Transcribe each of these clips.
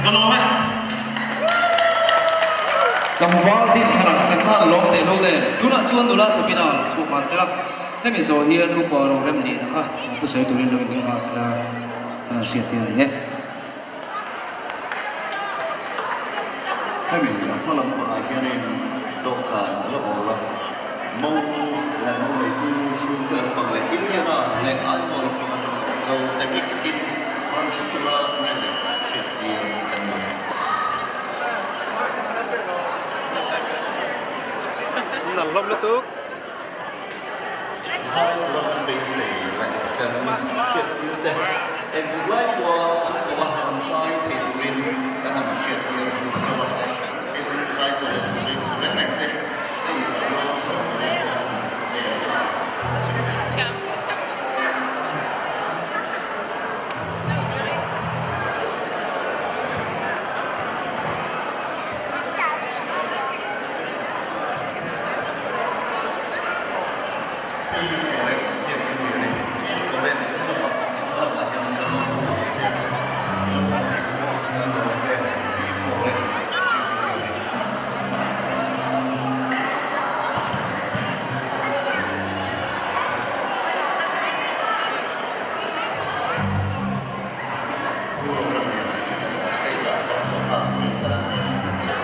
Ka lawm e. Tlangval din tharah kan hman lawm teh lo le. Tunah chuan nula Sabina lo chhuak nghal sela. Hemi zawh hian upa rorem lehna kha thusawi turin lo inring nghal sela kan han hriat tir a ni e. Hemi a hma lam pangah hianin dawhkan a la awl a, mo leh mo neitu chhungte lampang leh Indiana leh Aizawl lampang atanga lo kal te bik takin ram chhung tura nen leh hriat tir kan ni. Zai tura kan beisei leh kan hriat tir te engtik lai pawha kan ko a han zai thei turin kan han hriat tir duh zawk a. Tin, zai tur leh thusawi tur reng reng te stage ah rawn chho turin kan nel nghal a che. Pi Florence hian ka ni a ni. Pi Florence a lamah a lamah hian kan rawn che a, i lo haw theih chuan kan lawm e. Pi Florence hi ka ni a ni. Pu Ramramliana hian stage ah rawn chhuah nghal turin ka rawn en che.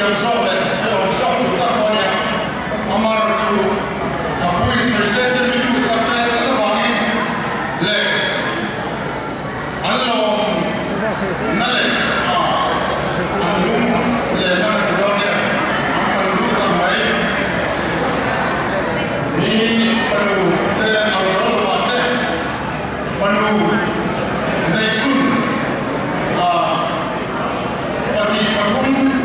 thiam zawk leh sawi awm zawk tur tak pawh a nia. Amaherawhchu, a pui sawisel te min duhsak ve tlat avangin leh an lawm na leh an lung leh na kan ti dawn nia, an fanu duh tak mai. Mi fanu te ang zo lo mahse, fanu neihchhun 2 3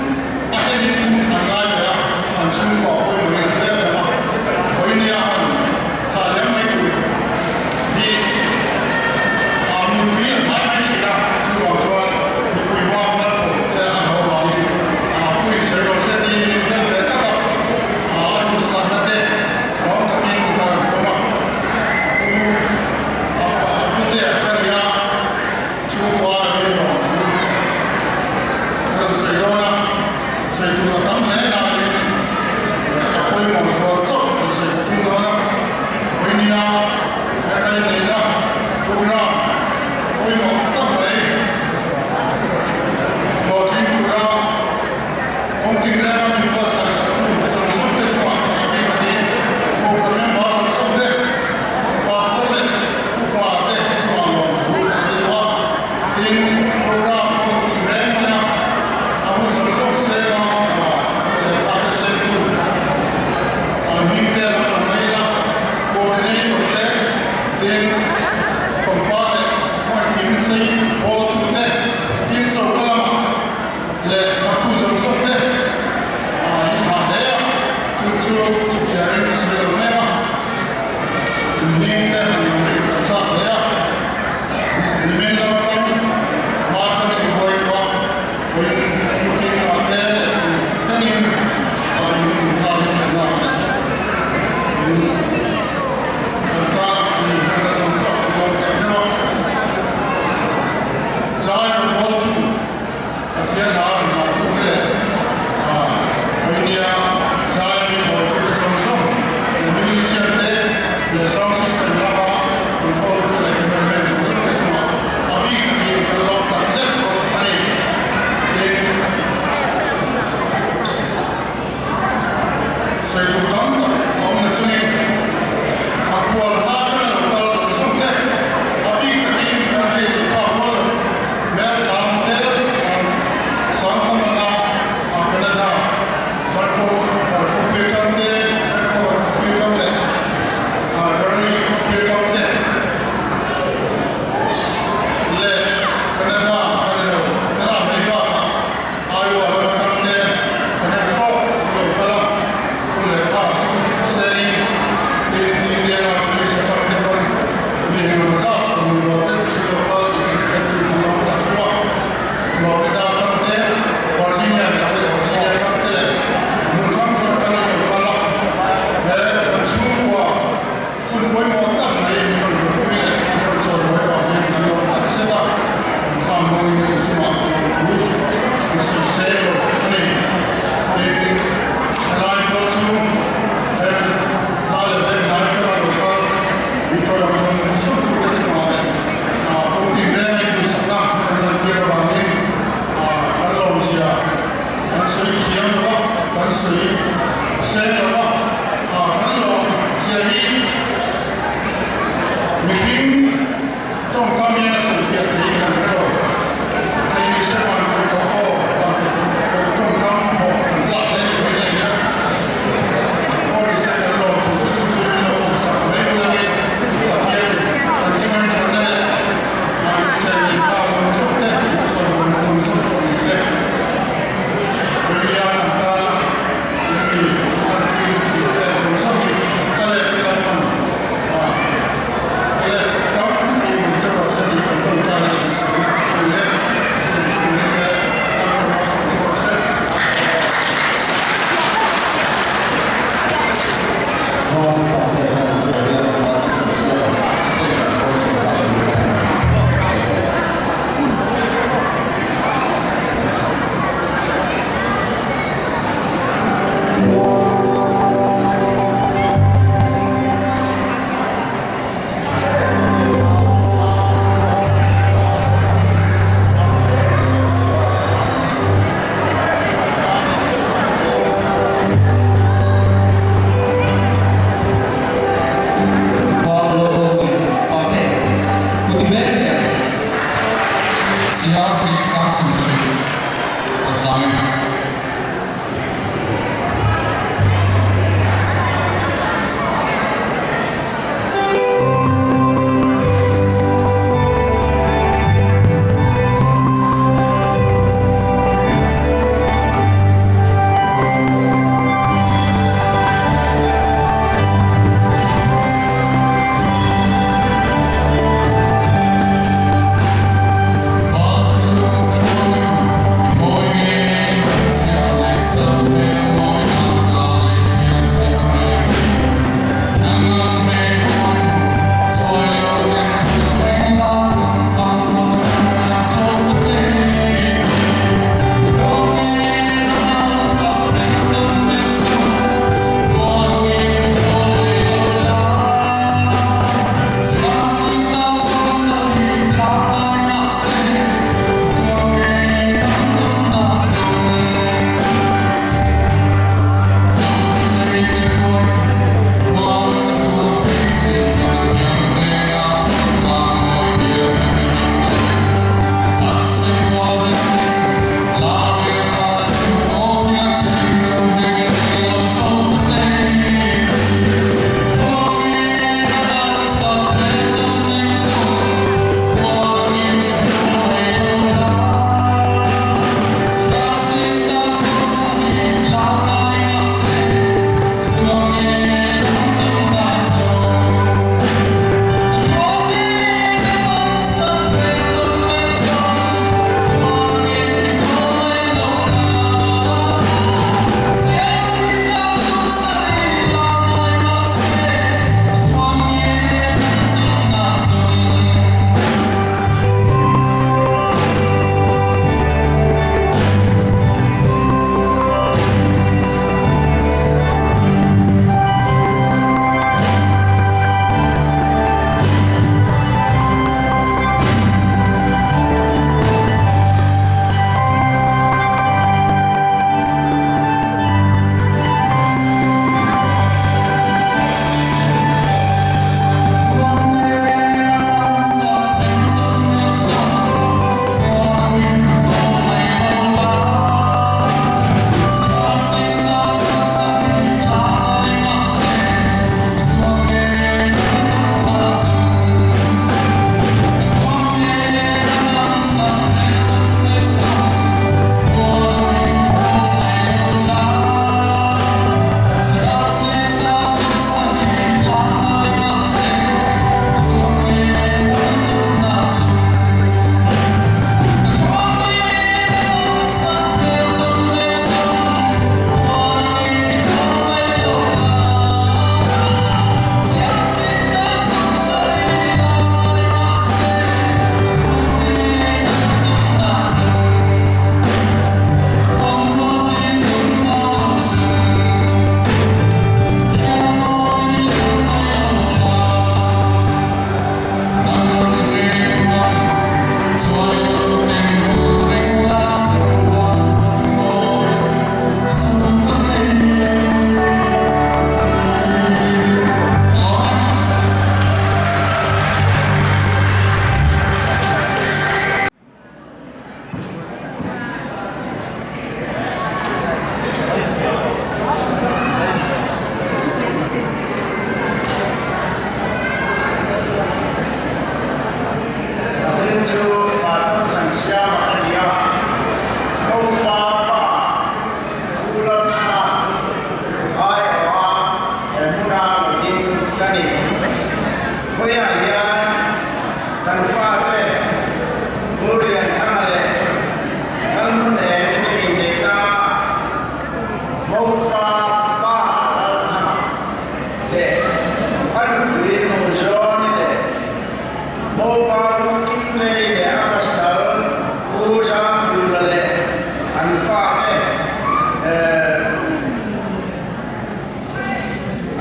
a henin an ngai ve a, an chhungkua pawimawhin an hle em a, vawinia han thlah lem mai tur hi a mipui an ngai mai thin a, chuvang chuan mipui hma hma pawh te an ho vangin a pui sawi rawh se tiin min hmel ve tlat a, a duhsakna te lawm takin ka rawn pawm a, a pu a putea ka ni a. Chhungkua a rin vang thu a rawn sawi dawn a, sawi tur a tam hle laiin a pawimawh zual chauh rawn sawi ka tum dawn a. Vawinia he ka inneihna program pawimawh tak mai hlawhtling tura kawng tingreng a min buatsaih saktu zawng zawng te chungah a bik takin program member zawng zawng te, Pastor leh upa te chungah lawmthu a sawi tawh a, tin program pawh tih reng mai a, a hun zawng zawng seng a lehkha te sengtu an hming te lam lang mai ila, coordinator te, tin pangpar leh hmuaikim sei hawltu te, tin choka lamah leh faktu zawng zawng te a inhah hle a, chu chu chipchiarin ka sawi lo mek a. Hming te han lang rih kan chak hle a, nimin lam atang hma atangin i buai tawh a, vawiin looking ah te leh tun thlengin an inkhar nasatna leh in kan tan inhmanna zawng zawng kan lawm tak meuh a. Zai rawn bawltu Pathian hla rawn latu te leh vawinia zai rawn bawltu te zawng zawng.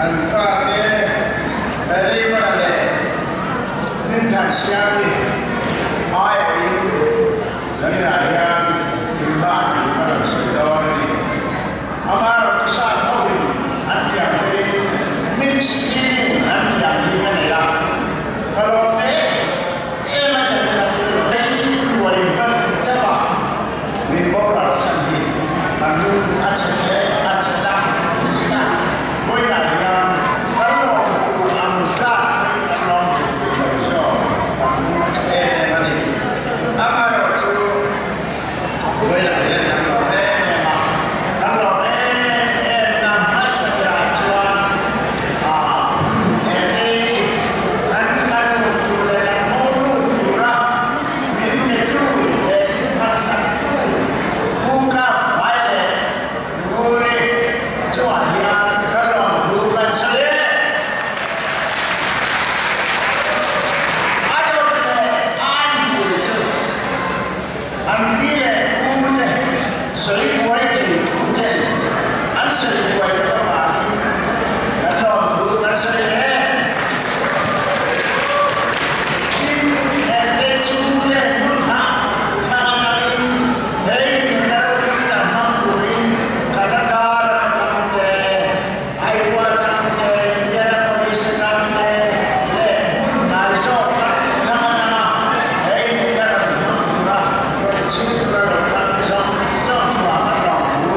An fate Raymond-a leh Hmingthansiami aiawhin kan inah hian inbah tih ka rawn sawi dawn a ni. Amaherawhchu sap hoin an tiang deuhin mixed feeling an tiang hi ka nei a, ka lawm em em a chhan thil ruai hman chauh a. Min boral san hi kan lung a chhe hle a chhe ta tih a vawiinah hian kan lawm tur ang zat hi kan lawm tur thei lo zawk kan lung a chhe em em a ni. Amaherawhchu vawiinah hian kan lawm em em a, kan lawm em em na hmasa berah chuan he kan fanu tur leh kan mawlu tura Min petu leh min phalsaktu Pu Kapfai leh Nunguri chungah hian ka lawmthu kan sawi e. A dawt leh a anpui chu an pi leh pu te sawi buai thei tu ten an sawi buai loh avangin kan lawmthu kan sawi e. Tin, hengte chhungte hmun kha hlang atangin hei nunna ropui tak hmang turin Karnataka atang te, Aiwa atang te, Indianapolis atang te leh hmun hnai zawk hlang atanga hei nunna rawn hmang tura rawn chhim tura rawn kal te zawng zawng chhuah kan rawng thu.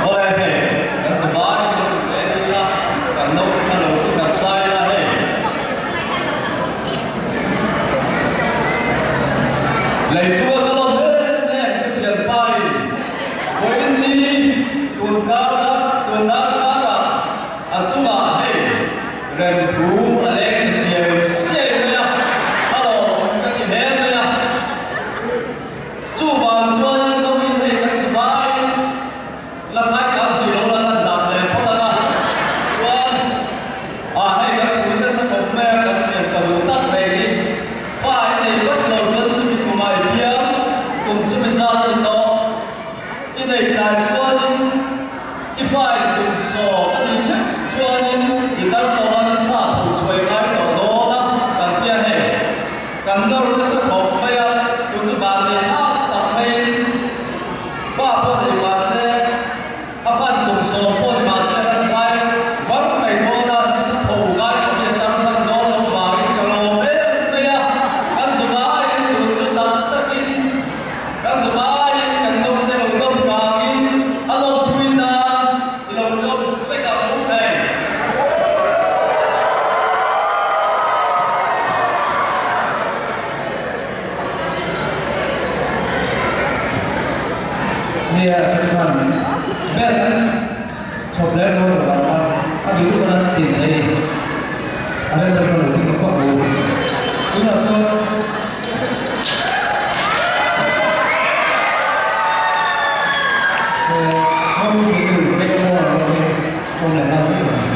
Awle hei, kan zavai kan duh hle bik a, kan naute kha lo ti kan sai la hei. Lei chu a ka lawm em em ka thianpa in vawiin ni tun kar a tun dar kar ah a chungah hei rem thu a leng ti siai siai mai a, a lawm ka ti hle mai a. Chuvang chuan in dawmin hei kan zivaiin la ngai kan hlui lo la kan dan leh phawt ang a, chuan ah hei kan hlui nasa khawp mai a kan thiam ta duh tak mai hi fa i nei vak lo chuan chumi kum ah i piang kum chumi zat ni tawh i nei tlai chuanin i fa in kum sawm a nih vek chuanin i tar tawh a ni sa phuh chhuai ngai tawh dawn a kan tia hei. Kan nawr nasa khawp mai a, tu chu van nei hak tak maiin fa pawh nei mah se, a fan kum sawm pawh ni mah se a thlai var mai dawn a, nisa tho ngai pawh hi a tar hman dawn lo vangin ka lawm em mai a, kan zuvaiin tun chu tak takin kan zuvaiin kan nawr te lo dawm vangin a lawmpui nan i lo close vek a fu thei. Nia, chuan bel chhawp leh rual lo vang a. chu kan tin thei a rem rem lo ding khawp u. Tunah chuan Hmang theitu pek maw an lo hi awm leh nghal mai ang.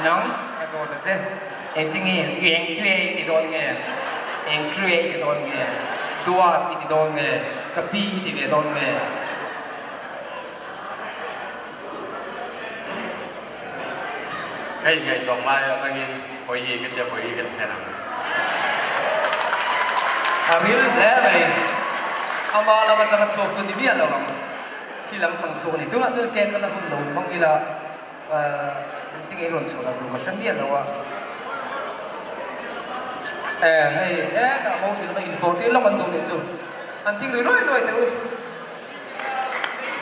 Nang ka zawt a che. Engtinge eng tue i ti dawn nge? Eng tue i ti dawn nge? Duat i ti dawn nge? Ka pi i ti ve dawn nge? Hei ngaihzawng lai atangin Bawihi ka tia Bawihi ka ti thlen ang. A ril hle mai. Ama lam atanga chhuak chu ni miah lo ang. Khi lam pang chhuak a ni. Tunah chuan cake a la hun lo hmang ila engtin nge i rawn chhuah dan tur ka hre miah lo a. E hei hetah mo thin a infawh tir lawk an duh nih chu. An ding ri ruai ruai teh u.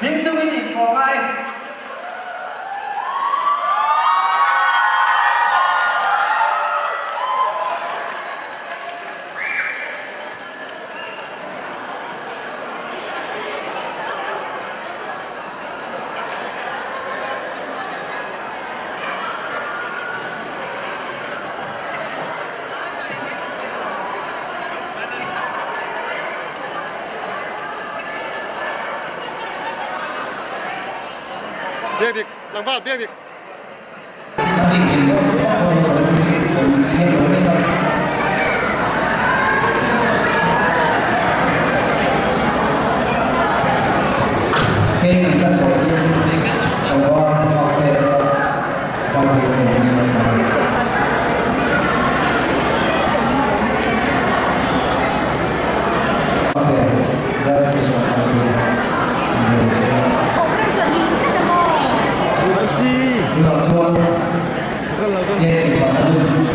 Ding chungin infawh ngai. Biak dik, tlangval biak dik. Tunah chuan cake in pan a dum.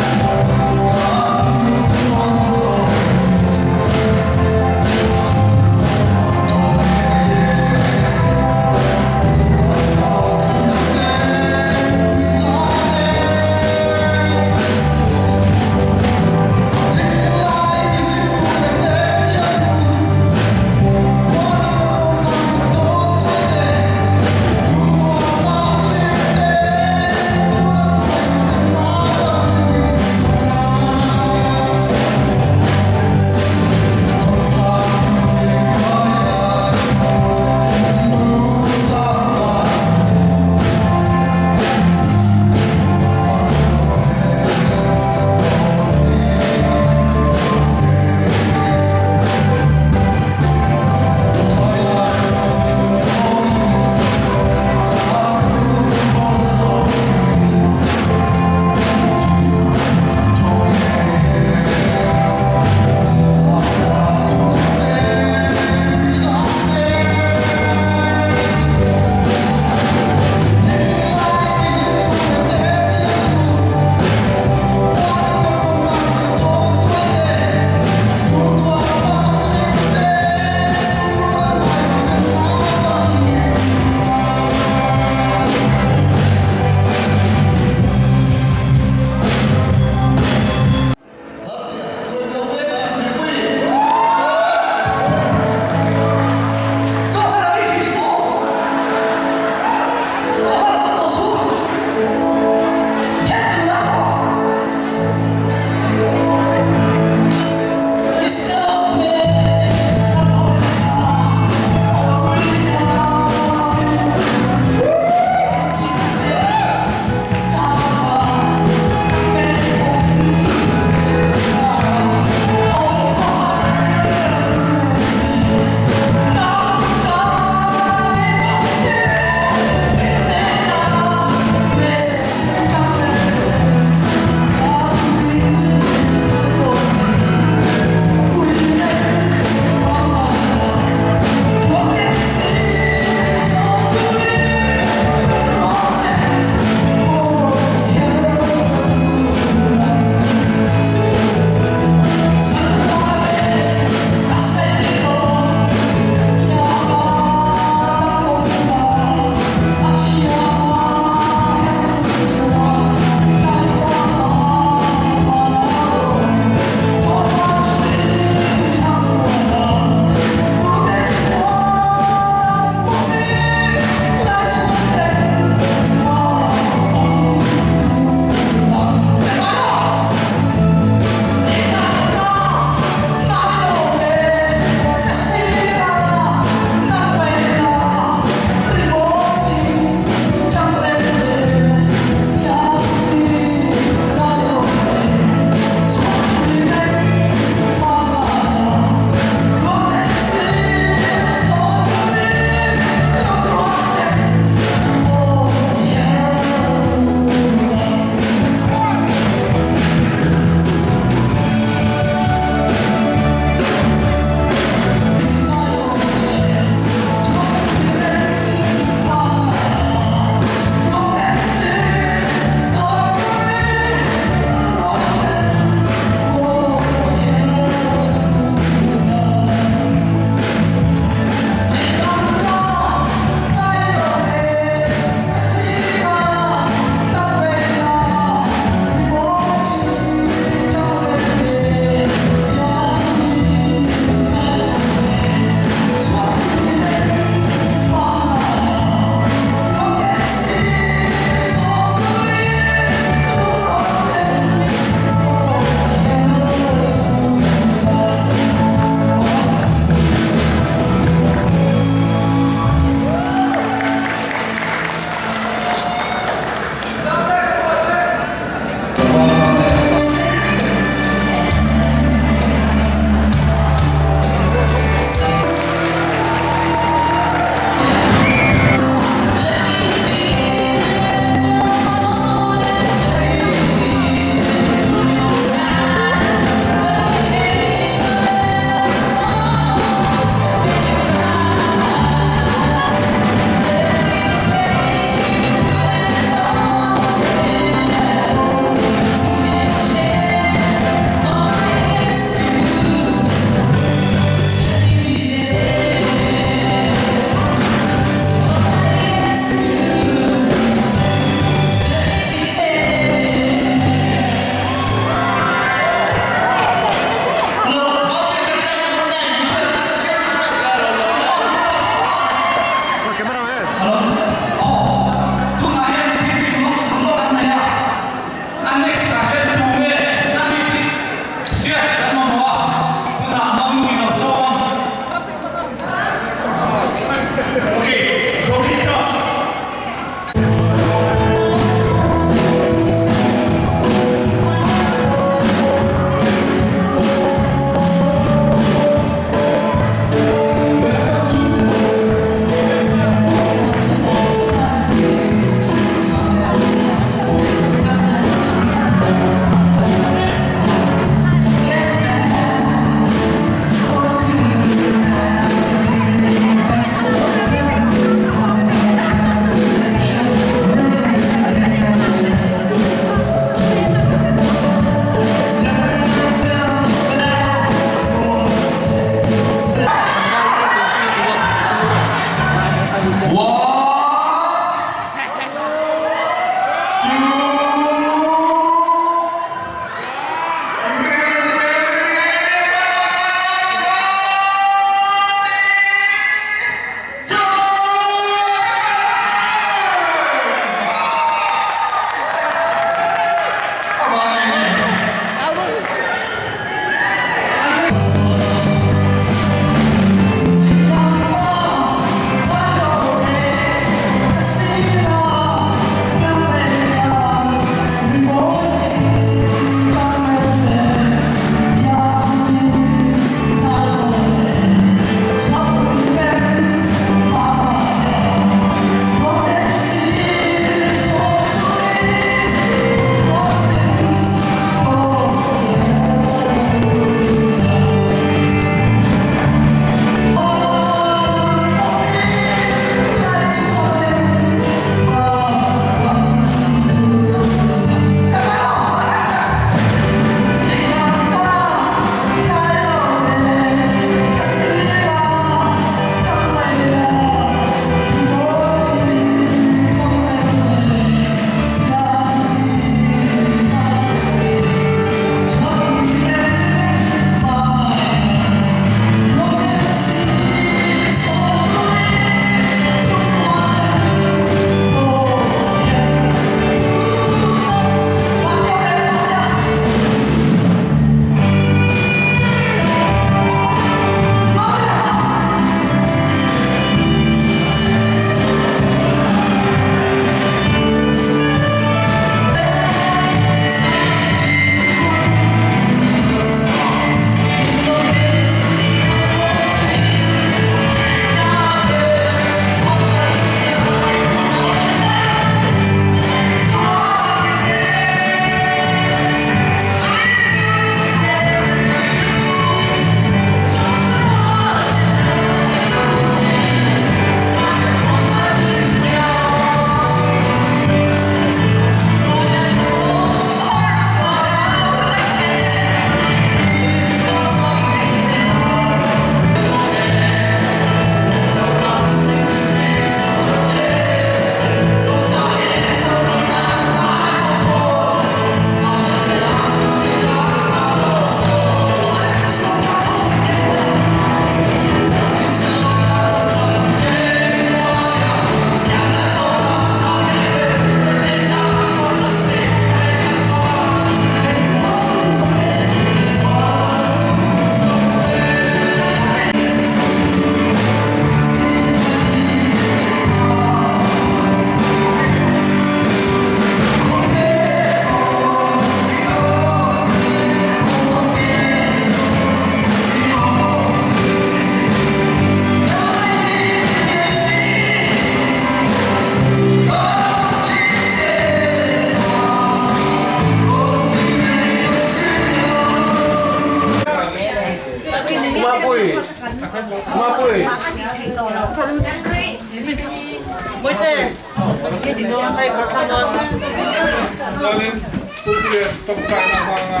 Chuanin Pupulian tawngtaina hmanga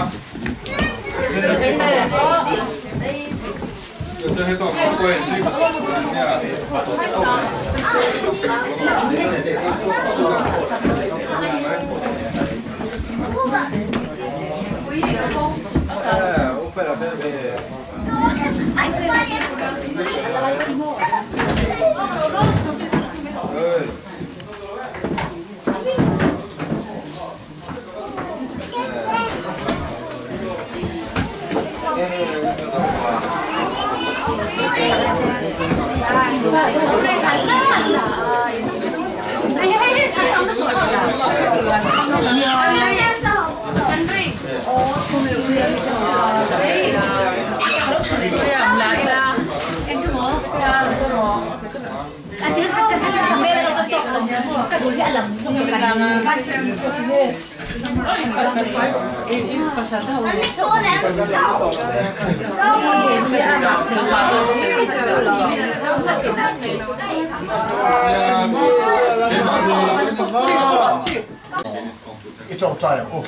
I tawngtai ang u.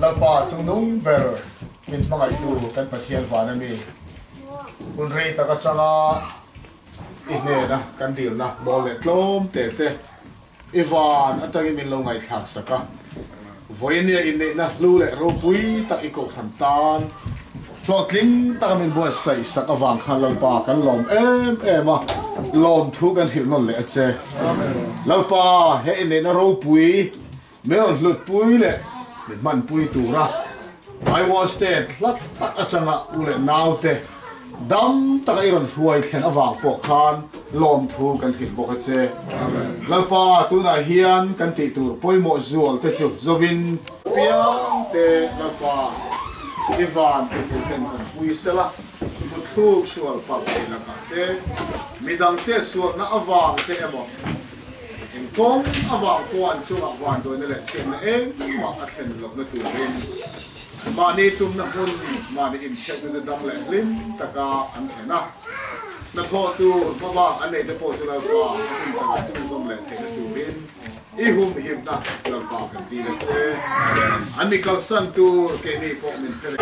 Lalpa chungnung ber min hmangaihtu kan Pathian van a mi. Hun rei tak atanga i hnena kan dilna mawl leh tlawm te te i van atangin min lo ngaihthlak sak a. Vawinia inneihna hlu leh ropui tak i kohhran tan hlawhtling taka min buatsaih sak avang khan Lalpa kan lawm em em a, lawmthu kan hrilh nawn leh a che. Lalpa, he inneihna ropui min rawn hlutpui leh min hmanpui tura Iowa State hlat tak atanga u leh naute dam taka i rawn hruai thlen avang pawh khan lawmthu kan hrilh bawk a che. Lalpa, tunah hian kan tih tur pawimawh zual te chu zovin piang te Lalpa, i van te chu ten kan pui sela, muthluk sual palh thei lakah te, midang chetsualna avang te emaw, Eng kawng avang pawh an chungah vanduaina leh chhiatna engmah a thlen lohna turin mahni tumna hmun, mahni inchhiatna chu dam leh hlim taka an thlen a. Hnathawh tur hmabak an neihte pawh chu Lalpa a hun takah chhunzawm leh theihna turin i humhimna Lalpa kan dil a che. An mi kalsan tur keini pawh min pe leh.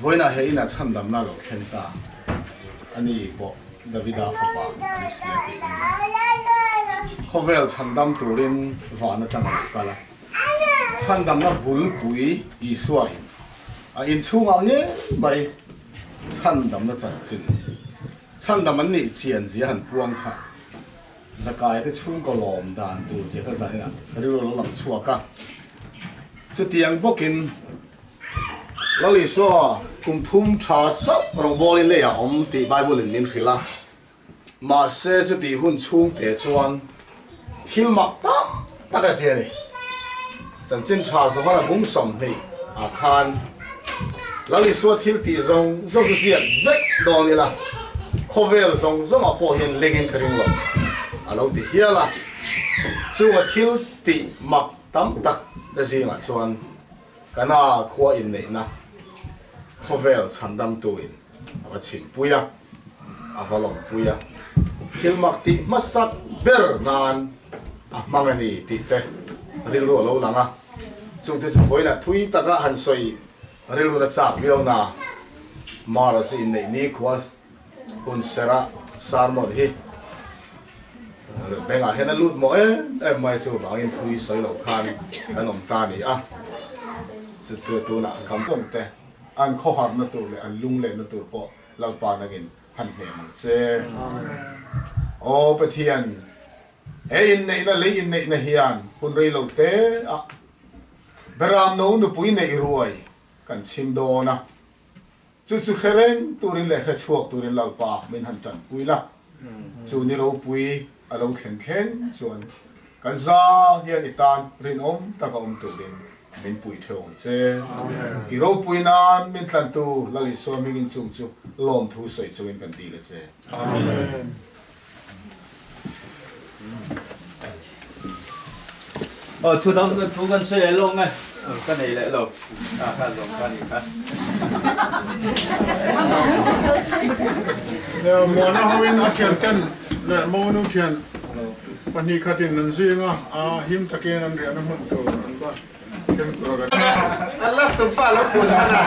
Vawiinah he inah chhandamna a lo thleng ta a ni pawh Davida fapa a ni si a tiin khawvel chhandam turin van atang a lo kal a. Chhandamna bulpui Isua in a inchhungah ngei mai chhandamna chanchin, chhandam an nih chian zia han puang kha Zakaia te chhungkaw lawm dan tur zia kha zanin ah rilru a lo lang chhuak a. Chutiang bawkin Lal Isua kum thum tha chauh rawngbawlin lei a awm tih Bible-in min hrilh a. Mahse chutih hun chhungte chuan thil mak tak tak a ti a ni. Chanchin tha Johana bung 20 ah khan Lal Isua thil tih zawng zawng chu ziak vek dawn ila khawvel zawng zawngah pawh hian lengin ka ring lo a lo ti hial a. Chunga thil tih mak tam tak te zingah chuan Kana khua inneihna khawvel chhandamtuin a va chhimpui a, a va lawmpui a, thil mak tih hmasak ber nan a hmang a ni tih te rilru a lo lang a, chungte chu vawiinah thui taka han sawi rilruna chak viau na Mara chu inneih nikhua hun serah sermon hi bengah hian a lut mawh em em mai chu vangin thui sawi loh khan kan awm ta a ni a, chu chu tunah kan awm te an khawharna tur leh an lunglehna tur pawh Lalpa nangin han hnem ang che. Aw Pathian, he inneihna lei inneihna hian hun rei lo te ah Beramno nupui neih ruai kan chhim dawn a, chu chu hre reng turin leh hre chhuak turin Lalpa min han tanpui la, chu ni ropui a lo thlen thleng chuan kan za hian i tan rinawm taka awm turin min pui theuh ang che. I ropui nan min tlantu Lal Isua hmingin chung chu lawmthu sawi chungin kan dil a che. Amen. Aw thu dang thu kan sawi leh lawk nge ka nei leh lo a kha zawng kha ni kha. Muana hoin a thian ten leh Monu thian pahnih khatin an zing a, a him takin an riahna hmun tur an va thleng tur a kan. An lak tum fa lo pun hman a.